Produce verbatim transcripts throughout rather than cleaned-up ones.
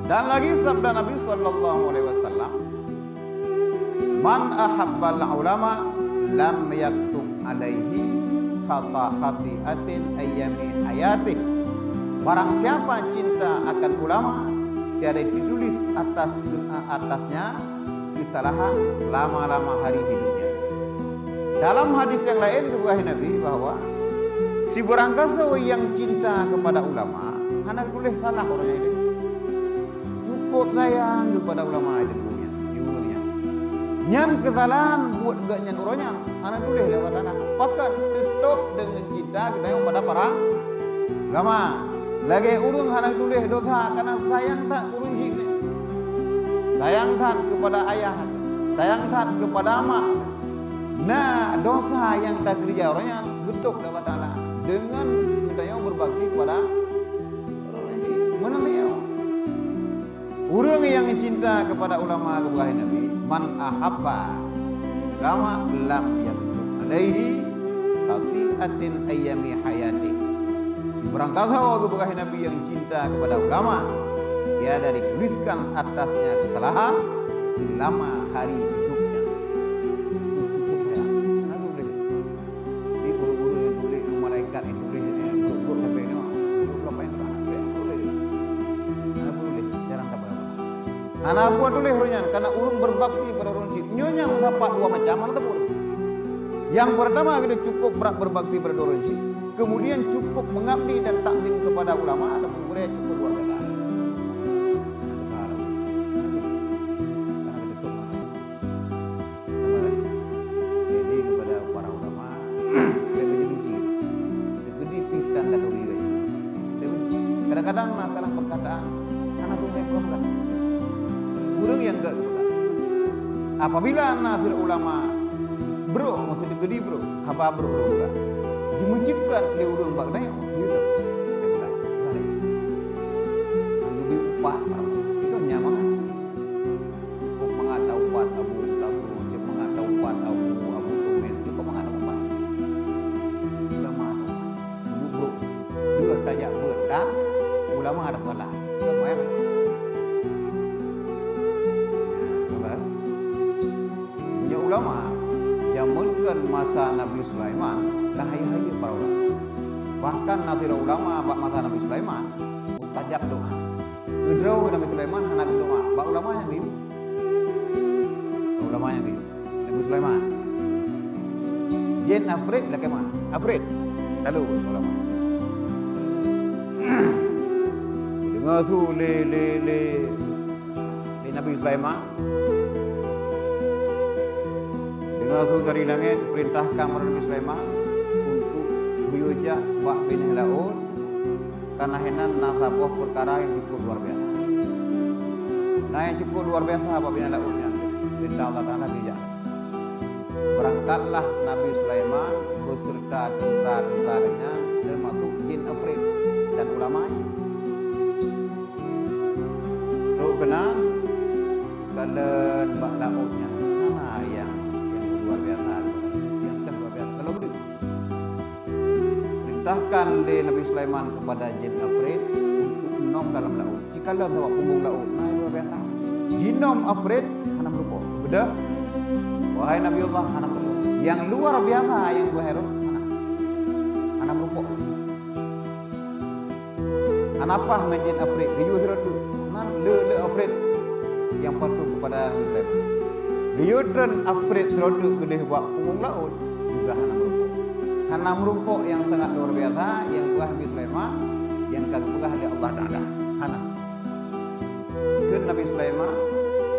Dan lagi sabda Nabi sallallahu alaihi wasallam, "Man ahabbal ulama lam yaktub alaihi khata khati'atin ayyami hayatih." Barang siapa cinta akan ulama, tiada ditulis atas, atasnya kesalahan selama-lama hari hidupnya. Dalam hadis yang lain geupeugah Nabi bahwa sibeurangkasoe nyang cinta kepada ulama hana tuléh salah ureuëng nyan. Cukup sayang kepada ulama di ureuëng nyan, di ureuëng nyan. Nyan keusalahan buet geuh nyan ureuëng nyan hana tuléh lé Allah Taala. Pakon? Teutap deungon cinta geutanyoe pada para ulama. Lagée ureuëng hana tuléh dosa karena sayang that ureuëng syiek nyan. Sayang that kepada ayah, sayang that kepada mak. Na dosa nyang takeurija ureuëng nyan geutôb lé Allah Taala deungon geutanyoe beubakti kepada ureuëng syiek. Meunan lé nyoe. Ureuëng nyang cinta kepada ulama geupeugah Nabi, "Man ahabba ulama lam yaktub alaihi khati'atin ayyami hayatih." Sibeurangkasoe geupeugah Nabi nyang cinta kepada ulama, tiada dituliskan atasnya kesalahan selama hari hidupnya. Cukup sayang. Lalu deh. Di guru-guru nyang tuléh, malaikat nyang tuléh, eh, guru-guru sampai nyoe, tujuh puluh lapan nyang tuléh, tuléh. Hana tuléh, jarang saban. Hana buet tuléh ureuëng nyan, karena ureuëng beubakti pada ureuëng syiek. Nyoe nyang sapat dua macam, hana teupeu. Nyang peurtama, kita cukup brat beubakti pada ureuëng syiek. Kemudian cukup mengabdi dan takzim kepada ulama ataupun gurée cukup luar biasa. Hana teupeu. Hana teupeu. Karena kita cukup mengabdi. Jadi kepada para ulama, dia benci-benci. Dia gedi pingsan dan duri lagi. Dia benci. Kadang-kadang masalah perkataan, anak tu saya pegang. Ureuëng nyang gak pegang. Apabila nasir ulama brok, maksud dia gedi brok, haba brok ureuëng pegang. Jimeucikkan lé ureuëng bak dayah, gitu. Dia pegang. Balik. Lalu diupat para ulama. Itu nyaman. Kok mangat taupat Abu Tabu, si mangat taupat Abu, Abu Tumen, tu kok mangat taupat. Ulama taupat. Duduk, dua tajak buat dan ulama ada pahala. Ulama yang Nah, nampak? Punya ulama, jameun kan masa Nabi Sulaiman, ka hayeu-hayeu para ulama. Bahkan nasir ulama bak masa Nabi Sulaiman, mustajab doa. Keudroe Nabi Sulaiman hana geudoa. Bak ulama nyang geuyue. Bak ulama nyang geuyue. Nabi Sulaiman. Jin afrit lakée meu'ah. Afrit. Lalu ulama. Deungoe su lé, lé, lé, lé Nabi Sulaiman. Deungoe su dari langét perintahkan bak Nabi Sulaiman untuk geuyue jak bak binéh laôt. Karena hinan na saboh peukara nyang cukup luar biasa. Na nyang cukup luar biasa bak binéh laôt nyan, peurintah Allah Taala geujak. Beurangkatlah Nabi Sulaiman beuseureuta teuntra-teuntra geuhnyan, teumasuk jin afrit dan ulama. Trok keunan, kalon bak laôt nyan hana nyang, nyang luar biasa, nyang ka luar biasa. Kalau beudeuh, Perintahkan lé Nabi Sulaiman kepada jin afrit untuk nom dalam laôt. Jikalon saboh punggong laôt, na luar biasa. Jinom afrit hana meurumpok. Beudeuh? Wahai Nabi Allah, hana meurumpok. Nyang luar biasa nyang geuhai rot hana. Hana meurumpok. Hana paih ngon jin afrit, geuyue sidroe teuk. Nan le-le afrit nyang patuh kepada Nabi Sulaiman. Geuyue treun afrit sidroe teuk keudeh bak punggong laôt. Juga hana meurumpok. Hana meurumpok nyang sangat luar biasa nyang geupeugah Nabi Sulaiman nyang ka geupeugah lé Allah Taala. Hana. Kheun Nabi Sulaiman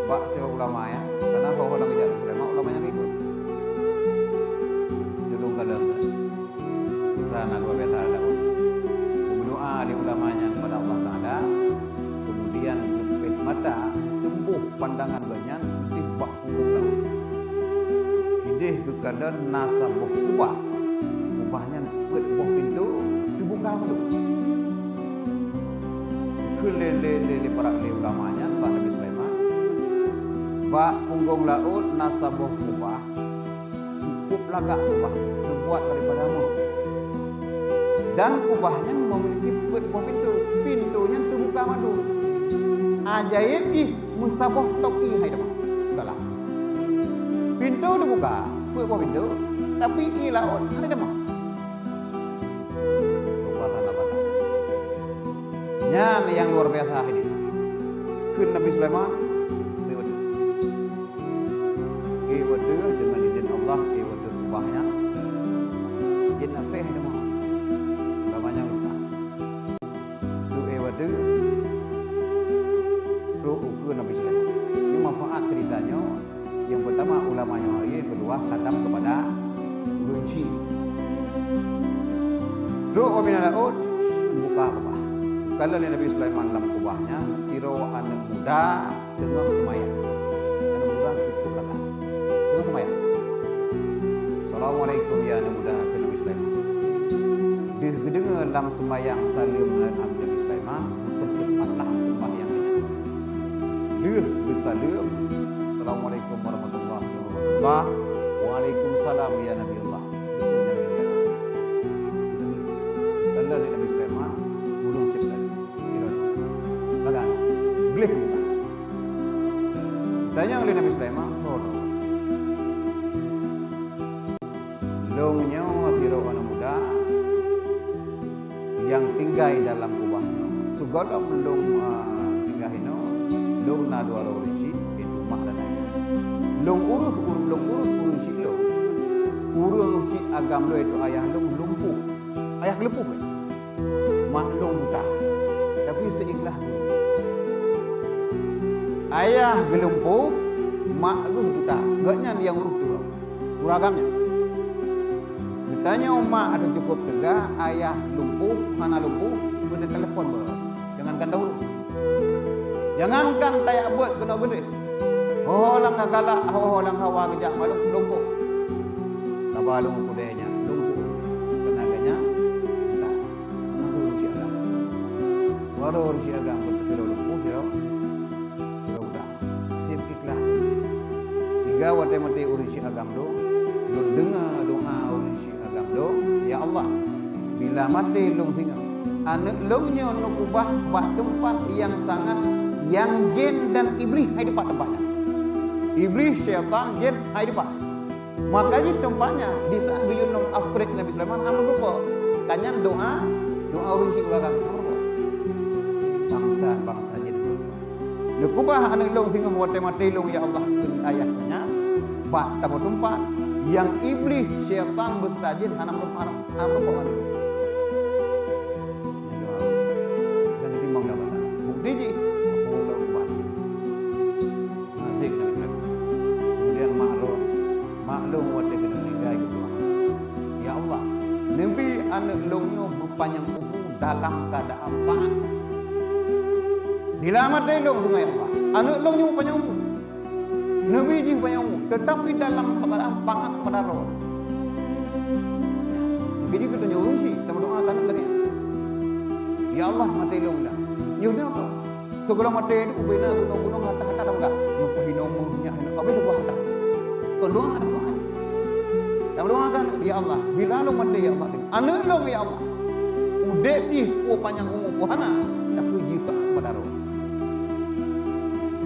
bak sidroe ulama nyan, karena ho-ho nyang geujak Nabi Sulaiman ulama nyang ikut. Tulông kalon. Putra na luar biasa Daud. Geumeudoa lé ulama nyan kepada Allah Taala, kemudian geupet mata, teumbôh pandangan geuhnyan udeb bak punggong laôt. Ideh geukalon na saboh kubah. Kubah nyan peuet boh pintoe teubuka mandum. Kheun lé, lé, lé, lé para lé ulama nyan bak Nabi Sulaiman, bak punggong laôt na saboh kubah, cukup lagak kubah, teubuat daripada meuh. Dan kubah nyan memiliki peuet boh pintoe. Pintoe nyan teubuka mandum. Ajaéb jih meusaboh tôb ié hai teuma. Galak. Pintoe teubuka, peuet boh pintoe, tapi ié laôt hana teuma. Keukuatan Allah Taala. Nyan nyang luar biasa ini. Kheun Nabi Sulaiman, "Ié watèe." Ié watèe deungon izin Allah, ié watèe kubah nyan. Jén na preh teuma. Lamanya lupa. Tu ié watèe. Trok ukeue Nabi Sulaiman. Ini manfaat cerita nyoe. Yang pertama, ulama nyoe akhé, yang kedua, khatam kepada ureueng chik. Trok bak binéh laôt, buka kubah. Buka lé Nabi Sulaiman lam kubah nyan, sidroe aneuk muda teungoh seumayang. Aneuk muda cukup gagah. Teungoh seumayang. "Assalamualaikum, ya aneuk muda," kheun Nabi Sulaiman. Deuh geudeungoe lam seumayang saleuem Nabi Sulaiman, geupeurceupatlah seumbahyang geuh nyan. Lheueh geusaleuem, "Assalamualaikum warahmatullahi wabarakatuh." "Waalaikumsalam, ya Nabi Allah." Tanda lé Nabi Sulaiman, ureueng siap tadi. Lagak, gleh muka. Tanyong lé Nabi Sulaiman, "Soe droe?" "Lôn nyoe sidroe aneuk muda nyang tinggai dalam kubah nyoe. Sigohlom lôn, a, tinggai inoe, lôn na dua droe ureueng chik, yaitu mak dan ayah. Lôn urus, ur-, lôn urus ureueng chik lôn. Ureueng chik agam lôn, yaitu ayah lôn, lumpuh. Ayah geulumpuh kan? Mak lôn buta. Tapi seikhlas geuh. Ayah geulumpuh, mak geuh buta. Gobnyan nyang urus tu." Ureueng agam nyan. Geutanyoe mak ata cukup teuga, ayah lumpuh, hana lumpuh, beuna telepon beuh. Jangankan dahulu. Jangankan tajak beuet keunoe geudeh. Ho-ho lam galak, ho-ho lam hawa geujak, mak lôn lumpuh. Saba lôn kudée nyan, lumpuh. Keunaga nyan, dah. Maka ureueng chik agam. Baru ureueng chik agam, beutôi lumpuh, sidroe. Sidroe dah. Sip ikhlas. Sehingga watée maté ureueng chik agam lôn, lôn deungoe doa ureueng chik agam lôn, "Ya Allah, bila maté lôn singoh, aneuk lôn nyoe neukubah bak teumpat nyang sangat, nyang jén dan iblih hai teumpat teumpat nyan. Iblih, syaitan, jén hai teumpat. Maka jih teumpat nyan, di saat geuyue nong afrit Nabi Sulaiman, hana meurumpok." Ka nyan doa, doa ureueng chik agam, hana meurumpok. Bansa-bansa jén. Neukubah aneuk lôn singoh watée maté lôn, ya Allah, kheun ayah nyan, bak saboh teumpat nyang iblih, syaitan, beuseuta jén hana meureumpok, hana meureumpok ngon lôn. Nyan doa Nabi Sulaiman. Dan ditimang lé Allah Taala. Bukti jih, Allah Taala ubah dia. Nasib Nabi Sulaiman. Kemudian mak lôn, mak lôn watée keuneuk meuninggai geudoa, "Ya Allah, neubi aneuk lôn nyoe beupanyang umu dalam keuadaan taat." Bila maté lôn singoh, ya Allah, aneuk lôn nyoe panyang umu. Neubi jih panyang umu, teutapi dalam keuadaan taat kepada Droe. Neubi jih geutanyoe ureueng chik, tameudoa keuneuk lagée nyan. Ya Allah, maté lôn dah. Nyoe dah keu. Sigohlom maté ubé na gunong-gunong harta-harta dah peugah. Nyoe peuhinoe meuh nyak hinoe. Habéh teupeue harta. Kon doa, kon doa. Tameudoa keuneuk, "Ya Allah, bila lôn maté, ya Allah, aneuk lôn, ya Allah, udeb jih peue panyang umu peue hana, tapi jih taat kepada Droe."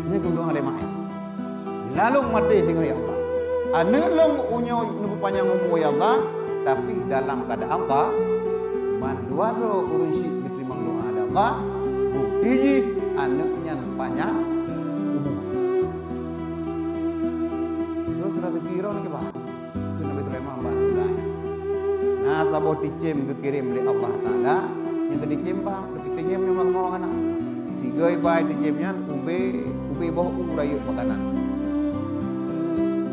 Nyan kon doa lé mak. Bila lôn maté singoh, ya Allah, aneuk lôn umu neupeupanyang umu, ya Allah, tapi dalam keuadaan taat, mandua droe ureueng chik geuteurimong doa lé Allah, bukti jih aneuk nyan panyang umu. Terus rezeki droe nyoe kiban? Kheun Nabi Sulaiman bak aneuk muda nyan. Na saboh ticém geukirém lé Allah Taala, nyang geuticém bak, geuticém nyoe makanan. Sigoe bai ticém nyan ubé, ubé boh u rayeuk makanan.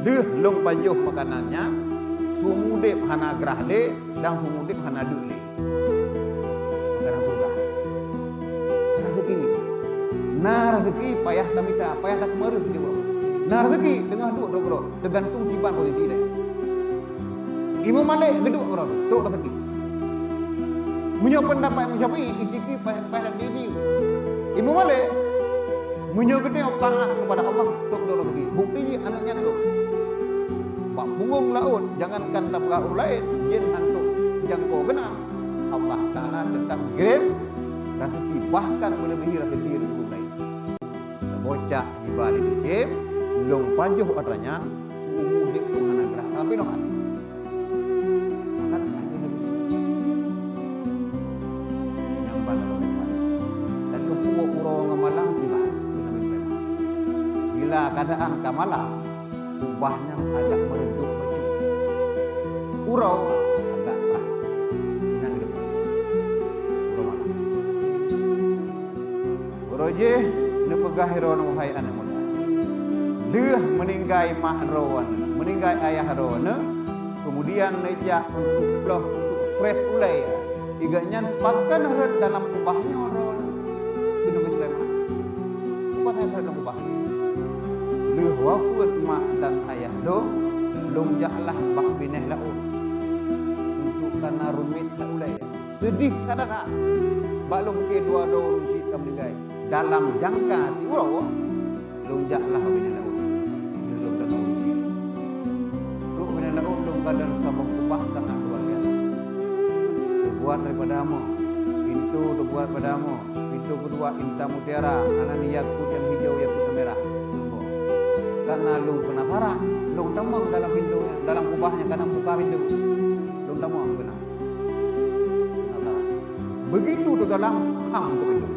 Deuh lôn pajoh makanan nyan, su mudeb hana grah lé, dan su mudeb hana deuk lé. Makanan syeuruga. Raseuki. Na raseuki payah tamita, payah takeumareuh di uroe. Na raseuki teungoh duek droe-droe, teugantung kiban posisi deh. Imeum Malik geuduek uroe tu, trok raseuki. Meunyoe peundapat Imam Syafi'i, ijtihad payah, payah di, di. Imeum Malik, meunyoe geutanyoe taat kepada Allah, trok duek raseuki. Bukti jih aneuk nyan trok. Bak punggong laôt, jangankan tapeugah ureueng laén, jén hantom jangko keunan, Allah Taala teutap kirém raseuki, bahkan meuleubèhi raseuki ureueng laén. Cak jiba lé cicém, lôn pajoh atra nyan, siumu udép lôn hana grah. Tapi noh kan? Makan lagi. Nyang ban lôn peugah. Dan keupeue uroe ngon malam tiba, kheun Nabi Sulaiman. Bila keadaan ka malam, kubah nyan agak meureudup bacut. Uroe agak trang. Inong geudeup. Uroe malam. Uroe jih neupeugah droeneuh, wahai aneuk muda. Lheueh meuninggai mak droeneuh, meuninggai ayah droeneuh, keumudian neujak untuk ploh, untuk fresh ulèe. Igat nyan pakon rhot dalam kubah nyoe droeneuh, kheun Nabi Sulaiman. Pakon rhot dalam kubah? Lheueh wafeuet mak dan ayah lôn, lôn jaklah bak binéh laôt untuk kana rumiet that ulèe. Seudeh that-that. Bak lôn pike dua droe ureueng chik ka meuninggai. Dalam jangka siuroe, lôn jaklah bak binéh laôt. Lôn dan ureueng chik. Trok binéh laôt lôn kalon saboh kubah sangat luar biasa. Teubuat daripada amoe. Pintoe teubuat daripada amoe. Pintoe keudua intan mutiara, hana ni yakut nyang hijau, yakut nyang mirah. Teuboh. Karena lôn penasaran, lôn tamong dalam pintoe nyan, dalam kubah nyan kana buka pintoe. Lôn tamong keunan. Penasaran. Begitu teudalam, kham tutup pintoe.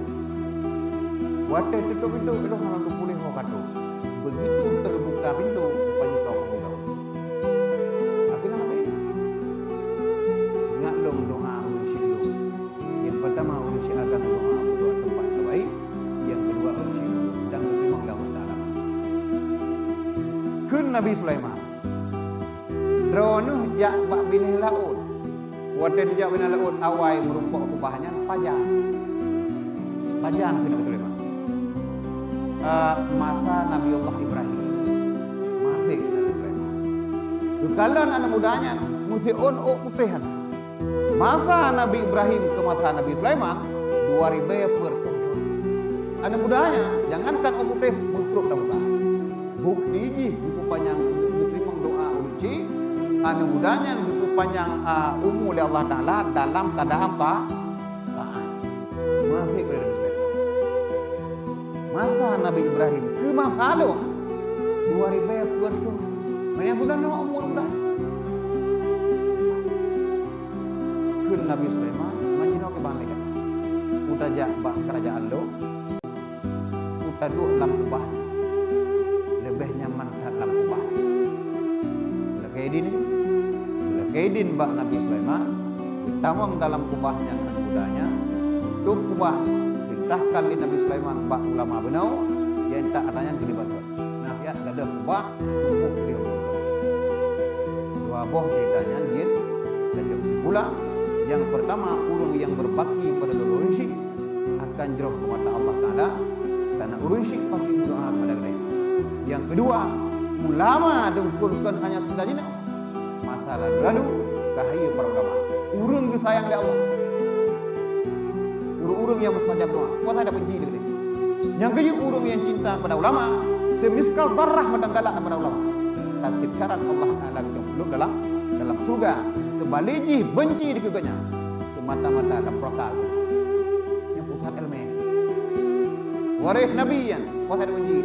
Watèe tutup pintoe, lôn hana tupuléh ho ka trok. Begitu teubuka pintoe, rupajih ka ureueng laôt. Akhirnya habéh. Ingat lôn doa ureueng chik lôn. Nyang peurtama, ureueng chik agam doa buka teumpat terbaik. Nyang keudua, ureueng chik dan geuteurimong lé Allah Taala. Kheun Nabi Sulaiman, "Droeneuh jak bak binéh laôt." Watèe neujak binéh laôt, awai meurumpok kubah nyan pajan. Pajan kheun Nabi Sulaiman. Eh, masa Nabi Allah Ibrahim. Masih Nabi Sulaiman. Geukalon aneuk muda nyan, meusiôn ôk putéh nyan. Masa Nabi Ibrahim keu masa Nabi Sulaiman, dua ribèe peuet reutôh thôn. Aneuk muda nyan, jangankan ôk putéh, meutrôk lam muka. Bukti jih geupeupanyang, geuteurimong doa ureueng chik, aneuk muda nyan geupeupanyang, a, umu lé Allah Taala dalam keuadaan ta-, taat. Masih keu Nabi Sulaiman. Masa Nabi Ibrahim keu masa lôn, dua ribèe peuet reutôh. Meunyo bunoe umu muda. Kheun Nabi Sulaiman, "Ngon jinoe kiban lé gata. Kutajak bak keurajeuen lôn, kutaduek lam kubah nyan. Leubeh nyaman that lam kubah nyan." Lakèe idin, lakèe idin bak Nabi Sulaiman, geutamong dalam kubah nyan aneuk muda nyan, tutup kubah, peurintahkan lé Nabi Sulaiman bak ulama bunoe, nyang tak ada nyang keulibat. Nasihat gadoh ubah tuboh beliau. Dua boh cerita nyan jeuet tacok simpulan. Nyang peurtama, ureueng nyang beubakti pada dua ureueng chik akan jroh keu mata Allah Taala, karena ureueng chik pasti meudoa kepada geutanyoe. Nyang keudua, ulama deungon kon hanya sekedar jinoe. Masa lalu, ka hayeue para ulama. Ureueng geusayang lé Allah. Ureueng-ureueng nyang mustajab doa. Kuasa ada benci lé. Nyang keujeuet ureueng nyang cinta kepada ulama, semiskal darah mantong galak kepada ulama. Ka seucarat Allah Taala geujok dalam, dalam surga. Seubalik jih benci dikeue geuh nyan. Semata-mata dalam peuraka. Nyang pusat ilmu. Waréh Nabi nyan, kuasa ada benci.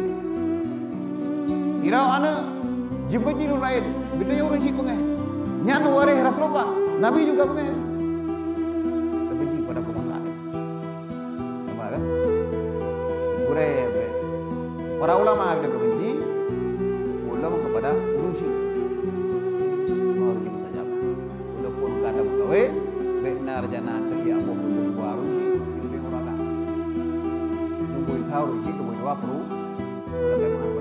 Tirau aneuk, jibeujih lôn laén, geutanyoe ureueng chik beungéh. Nyan waréh Rasulullah, Nabi juga beungéh. Teubeujih pada peugah laén. Nampak kan? Gurée bèk. Para ulama kita benci, ulama kepada ureueng chik. Ureueng chik saja. Walaupun ka na meukawen, bèk na rencana teuh ya boh lubui dua ureueng chik, di ureueng agam. Lubui tha ureueng chik, lubui dua peurumoh. Lagèe meuah.